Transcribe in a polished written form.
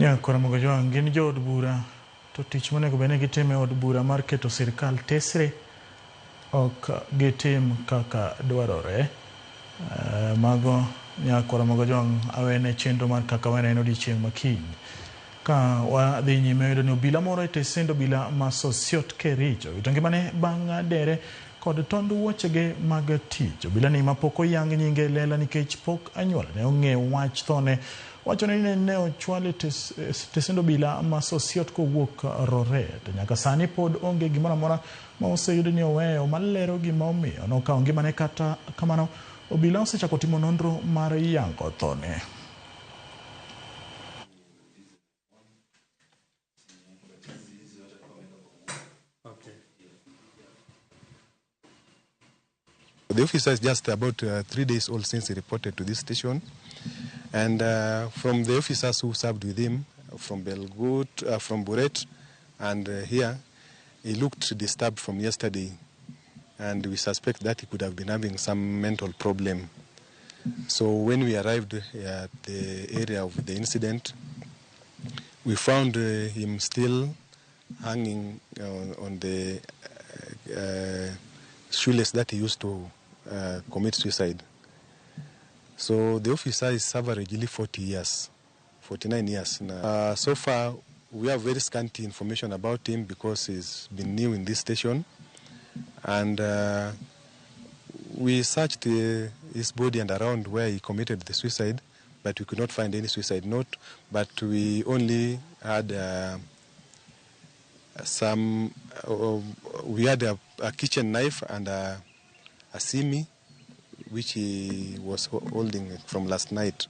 Nyakora Mogojwang' gin jood bura to tich monego bed ni gitimo e od bura mar keto sirkal tesre ok gitim kaka dwarore. Mago Nyakwar Mogojwang' awene chenro mar kaka waneno odiochieng' ma kiny. Ka wadhi nyime yudo ni obila moro e tesend obila ma Sosiot Kericho owito ngimane bang' dere kod tond wuochege mag tich. Obila ni mapok oyang nyinge e lela nikech pok anyuolane ong'e wach thone wacho ni ne ochwale e tesend obila ma Sosiot kowuok Roret. Nyaka sani pod onge gimoro amora ma oseyud ni oweyo malero gima omiyo nokawo ngimane kata kamano obila osechako timo nonro mar yango thone. The officer is just about 3 days old since he reported to this station. And from the officers who served with him, from Belgut, from Buret, and here, he looked disturbed from yesterday. And we suspect that he could have been having some mental problem. So when we arrived at the area of the incident, we found him still hanging on the shoelace that he used to commit suicide. So the officer is averagely 40 years, 49 years. Now. So far, we have very scanty information about him because he's been new in this station. And we searched his body and around where he committed the suicide, but we could not find any suicide note. But we only had we had a kitchen knife and a simi, which he was holding from last night.